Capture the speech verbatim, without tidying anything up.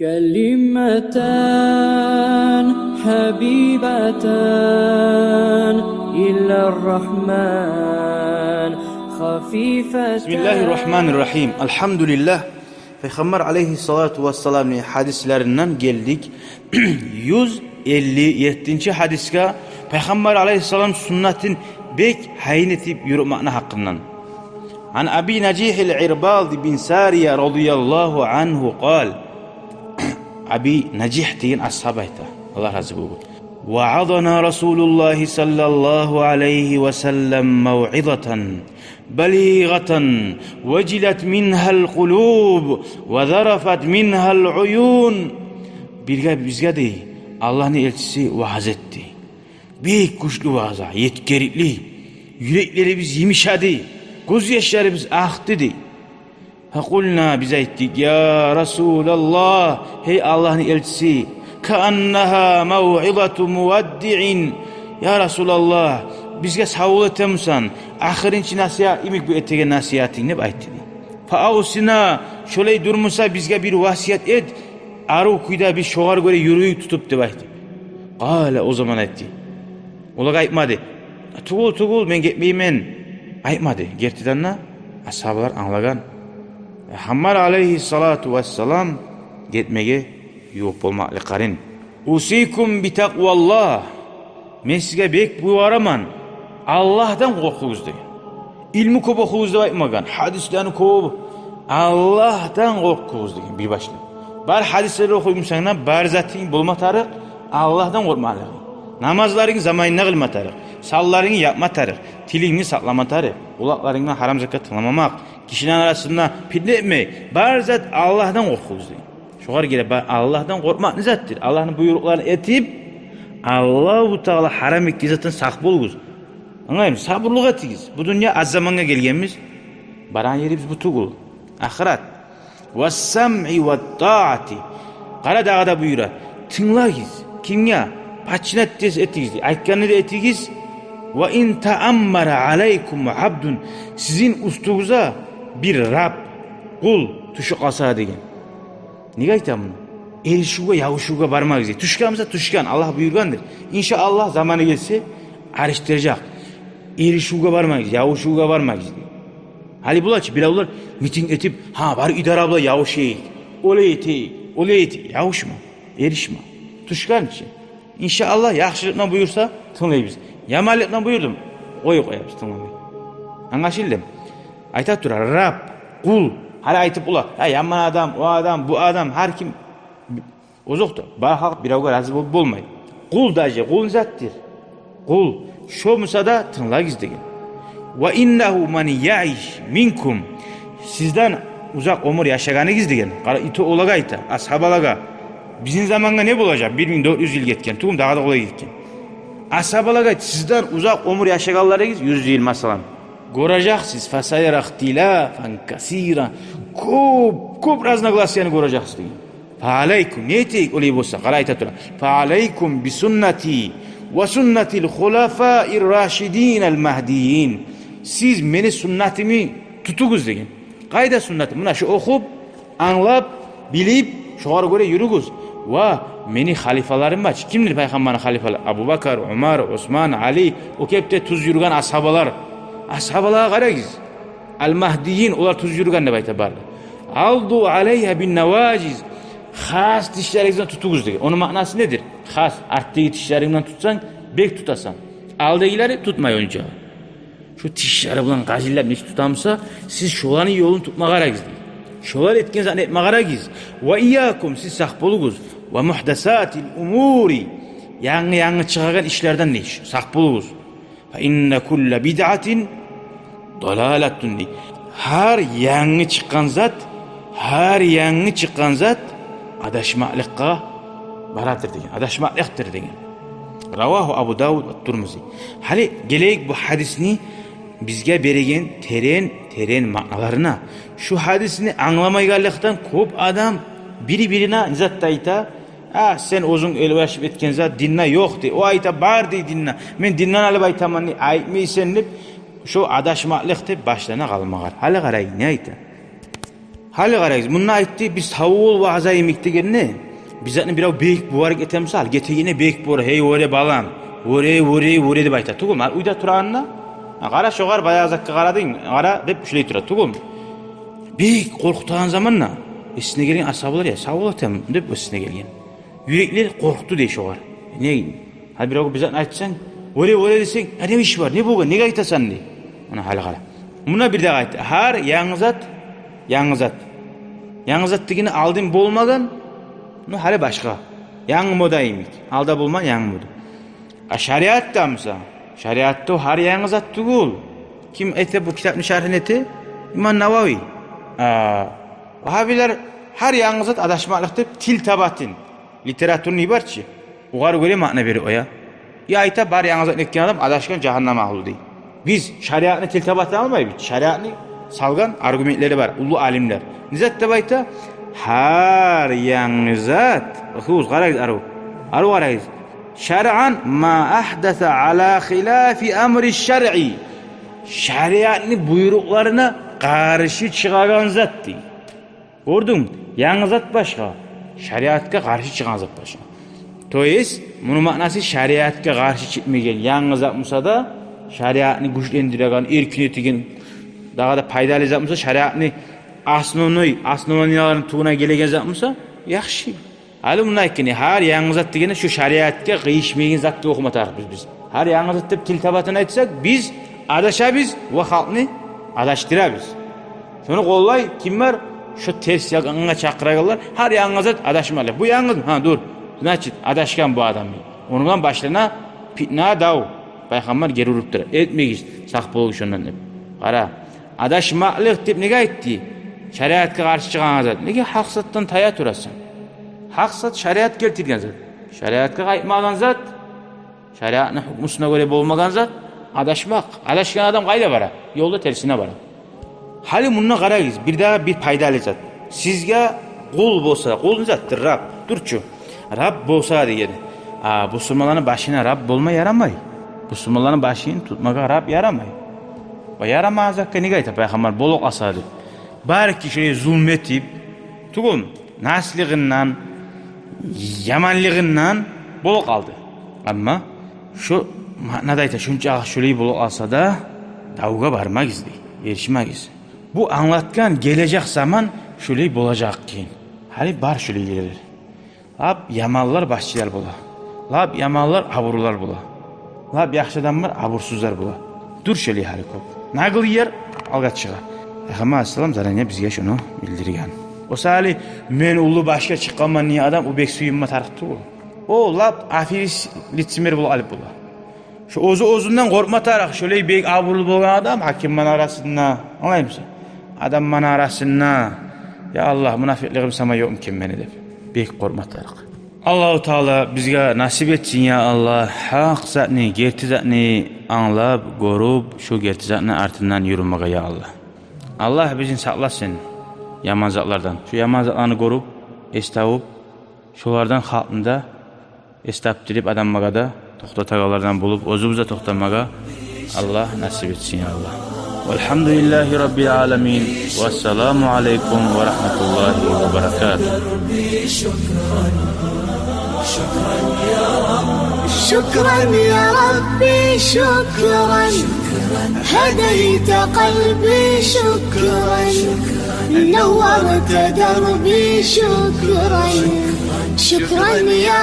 كلمتان حبيبتان إلى الرحمن خفيفتان. بسم الله الرحمن الرحيم. الحمد لله. Пайхаммар алейгьиссалату вассаламны гьадислеринден гелдик юз элли еттинчи гьадисге, Пайхаммар алейгьиссалам суннатын бек гьайын этип юрютмекни гьакъындан. عن أبي نجيح العرباض بن سارية رضي الله عنه قال. Аби Нажигь деген асгьаб айта, Аллагь рази болгъур: وعظنا رسول الله صلى الله عليه وسلم موعظة بليغة وجلت منها القلوب وذرفت منها العيون. Бирге бизге, дей, Аллагьны элчиси ваъз этди. Бек гючлю ваъза, етгерикли. Юреклерибиз йымышады, гёзьяшларыбыз акъды, дей. فقلنا, биз айтдыкъ: يا رسول الله, гьей Аллагьны элчиси, كأنها موعظة مودع. Я Расулаллагь, бизге савбол этемисен, ахырынчы насигьат йимик бу этеген насигьатынг, деп айтды, дей. فأوصنا, шолай дюр буса, бизге бир васият эт, арив кюйде биз шогъар гёре юрюйюк тутуп, деп айтды. قال, о заман айтды. Олагъа айтмады: «Тюгюл, тюгюл, мен гетмеймен», — айтмады. Гертиден де, асгьабалар англагъан Пайхаммар алейгьиссалату вассалам гетмеге ювукъ болмакълыкъларын. أوصيكم بتقوى الله. Мен сизге бек буюраман, Аллагьдан къоркъугъуз, деген. Илму кёп охугъуз деп айтмагъан, гьадислени кёп. Аллагьдан къоркъугъуз, деген, бир башлап. Бар гьадислени охуй бусанг да, бар затынг болма тарыкъ Аллагьдан къоркъмакълыгъынг. Намазларынг заманында къылма тарыкъ, санларынгны япма тарыкъ, тилингни сакълама тарыкъ, къулакъларынгдан гьарам затгъа тынгламамакъ, гишилени арасында питне этмей, бар зат Аллагьдан къоркъугъуз, деген. Шогъар геле ба-, Аллагьдан къоркъмакъ не затдыр? Аллагьны буйрукъларын этип, Аллагьу Таала гьарам этген затдан сакъ болугъуз. Англаймысыз? Сабурлукъ этигиз. Бу дюнья аз замангъа гелгенбиз. Барагъан ерибиз бу тюгюл. Ахырат. والسمع والطاعة. Къара, дагъы да буюра. Тынглагъыз. Кимге? Подчинять этигиз, дей. Айтгъанны да этигиз. وإن تأمر عليكم عبد. Сизин уьстюгюзге бир раб, къул тюшюп къалса, деген. Неге айта муну? Эришивге, ябушувгъа бармагъыз, дей. Тюшген буса тюшген, Аллагь буюргъандыр. Иншааллагь, заманы гелсе, алышдыражакъ. Эришивге бармагъыз, ябушувгъа бармагъыз, дей. Гьали бола чы, биревлер митинг этип, гьа, бар идара булан ябушайыкъ, олай этейик, олай этейик. Ябушма, эришме. Тюшген чи. Иншааллагь, яхшылыкъны буюрса, тынглайбыз. Яманлыкъны буюрдум, къоюп къоябыз, тынгламай. Англашылдымы? Айта тура, раб, къул. Гьали айтып бола: «Я, яман адам, о адам, бу адам», гьар ким. Озокъда, бар халкъ биревге рази болуп болмай. Къул, даже къул не затдыр? Къул. Шо буса да тынглагъыз, деген. وإنه من يعش منكم. Сизден узакъ оьмюр яшагъаныгъыз, деген. Къара, ито олагъа айта, асгьабалагъа. Бизин замангъа не болажакъ? Бир минг дёрт юз йыл гетген, тюгюлмю, дагъы да къолай гетген. Асгьабалагъа айта, сизден узакъ оьмюр яшагъанларыгъыз, юз йыл масала, гёрежексиз, فسيرى اختلافا كثيرا. Кёп, кёп разногласияны гёрежексиз, деген. فعليكم, не этейик олай болса, къара, айта тура: فعليكم بسنتي وسنة الخلفاء الراشدين المهديين. Сиз мени суннатымны тутугъуз, деген. Къайда суннаты? Муна шу охуп, англап, билип, шогъар гёре юрюгюз. Ва мени халифаларым бар чы. Кимдир Пайхаммарны халифалары? Абубакар, Умар, Осман, Али, о кепде тюз юрюген асгьабалар. Асгьабалагъа къарагъыз. Ал-Магьдийин, олар тюз юрюген деп айта бары да. عضوا عليها بالنواجذ. Хас тишлеригизден тутугъуз, деген. Ону маънасы недир? Хас, артдагъы тишлерингден тутсанг, бек тутасан. Алдагъылары тутмай онча. Шу тишлери булан къажиллап нечик тута буса, сиз шоланы ёлун тутма къарагъыз, дей. Шолар этген затны этме къарагъыз. وإياكم, сиз сакъ болугъуз. ومحدثات الأمور, янгы-янгы чыгъагъан ишлерден, дей, сакъ болугъуз. فإن كل بدعة ضلالة, дей. Гьар янгы чыкъгъан зат, гьар янгы чыкъгъан зат адашмакълыкъгъа барадыр, деген. Адашмакълыкъдыр, деген. رواه أبو داود والترمذي. Гьали гелейик бу гьадисни бизге береген терен, терен маъналарына. Шу гьадисни англамайгъанлыкъдан кёп адам бири-бирине не зат да айта: «А, сен оьзюнг ойлашып этген зат динде ёкъ», — дей. О айта: «Бар», — дей, «динде. Мен динден алып айтаман», — дей. «Айтмайсан», — деп, шо адашмакълыкъ деп башлана къалмагъар. Гьали къарайыкъ, не айта. Гьали къарагъыз, мунда айтды, биз тавул ваъза йимик дегенде, бир затны бирев бек буварыкъ этемиса, гьали гетегенде бек бувар, «Гьей, вёре, балам, вёре, вёре, вёре», — деп айта тюгюлмю? Гьали уьйде турагъанда, «Гьа, къара, шогъар, баягъы затгъа къарадынг, къара», — деп шулай тура тюгюлмю? Бек къоркъутагъан заманда эсине гелген асгьабалар, «Я, сав бол, атам», — деп эсине гелген. Юреклер къоркъду дей шогъар. Не, гьали биревге бир затны айтсанг, «Вёре, вёре», — десенг, «Я, не иш бар, не болгъан, неге айтасан?» — дей. Муна гьали къара. Муна бирдагъы айтды: гьар янгы зат, янгы зат. Янгы зат дегени алдын болмагъан, ну, гьали башгъа. Янгы мода йимик. Алда болмагъан янгы мода. А шариатда буса, шариатда о гьар янгы зат тюгюл. Ким эте бу китапны шаргьын эте? Имам Навави. А, вагьабилер гьар янгы зат адашмакълыкъ деп тил табатын литературный бар чы. Огъар гёре маъна бере о, я. Я айта, бар янгы затны этген адам адашгъан, жагьаннам агьлю дей. Биз шариатны тил табатын алмайбыз. Шариатны салгъан аргументлери бар уллу алимлер. Не зат деп айта? Гьар янгы зат. Бакъ, къарагъыз, арив. Арив къарагъыз. Шаръан ма агьдаса ала хилафи амри шаръи. Шариатны буйрукъларына къаршы чыгъагъан зат дей. Гёрдюнгмю? Янгы зат башгъа, шариатгъа къаршы чыгъагъан зат башгъа. То есть, муну маънасы, шариатгъа къаршы чыкъмайгъан янгы зат буса да, шариатны гючлендиреген, эркин этеген, дагъы да пайдалы зат буса, шариатны основной, основанияларыны тюбюне гелеген зат буса, яхшы. Гьали мунда айтгъаны, гьар янгы зат дегенде, шу шариатгъа къыйышмайгъан зат деп охума тарыкъ биз, биз. Гьар янгы зат деп тил табатын айтсакъ, биз адашабыз ва халкъны адашдырабыз. Шону къоллай ким бар? Шо терс якъгъа чакъырагъанлар. Гьар янгы зат адашмакълыкъ. Бу янгызмы? Гьа, дюр. Значит, адашгъан бу адам. Ондан башлана питна, дав. Пайхаммар гери уруп тура: «Этмегиз, сакъ болугъуз шондан», — деп. Къара, адашмакълыкъ деп неге айтды? Шариатгъа къаршы чыгъагъан зат. Неге? Гьакъ затдан тая турасан. Гьакъ зат шариат гелтирген зат. Шариатгъа къайтмагъан зат, шариатны гьукмусуна гёре болмагъан зат адашмакъ. Адашгъан адам къайда бара? Ёлда терсине бара. Гьали мунда къарагъыз, бирдагъы бир пайдалы зат. Сизге къул болса, къул не затдыр? Раб. Дюр чю. Раб болса деген. А, бусурманланы башына раб болма ярамай. Бусурманланы башын тутмагъа раб ярамай. Ва ярамагъан затгъа неге айта Пайхаммар, болуп къалса деп? Бары кишиге зулму этип, тюгюлмю, наслыгъындан, яманлыгъындан болуп къалды. Амма шо маънада айта, шунча шолай болуп къалса да, давгъа бармагъыз дей, эришмегиз. Бу англатгъан гележек заман шолай болажакъ экен. Гьали бар шолай ерлер. Лап яманлар башчылар бола. Лап яманлар абурлулар бола. Лап яхшы адамлар абурсузлар бола. Дюр шолай гьали кёп. Нагъыл ер алгъа чыгъа. Пайхаммар алайгьиссалам заранее бизге шону билдирген. О саялы мен уллу башгъа чыкъгъанман деген адам, о бек сююнме тарыкъ тюгюл. О лап аферист, лицемер болуп къалып бола. Шо оьзю оьзюнден къоркъма тарыкъ, шолай бек абурлу болгъан адам гьакимлени арасында, англаймысан? Адамланы арасында, я Аллагь, мунафикълигим сама ёкъму экен мени деп, бек къоркъма тарыкъ. Аллагьу Таала бизге насип этсин, я Аллагь, гьакъ затны, герти затны англап, гёрюп, шо герти затны артындан юрюмеге, я Аллагь. Аллагь бизин сакъласын яман затлардан. Шо яман затланы гёрюп, эс табып, шолардан халкъны да эс тапдырып, адамлагъа да токътатагъанлардан болуп, оьзюбюз де токътамагъа Аллагь насип этсин, я Аллагь. Валгьамдулиллагьи раббил аламин. Вассаламу алайкум ва рагьматуллагьи ва баракатугь. شكرا يا ربي، شكرا. هديت قلبي، شكرا. نورت دربي، شكرا. شكرا يا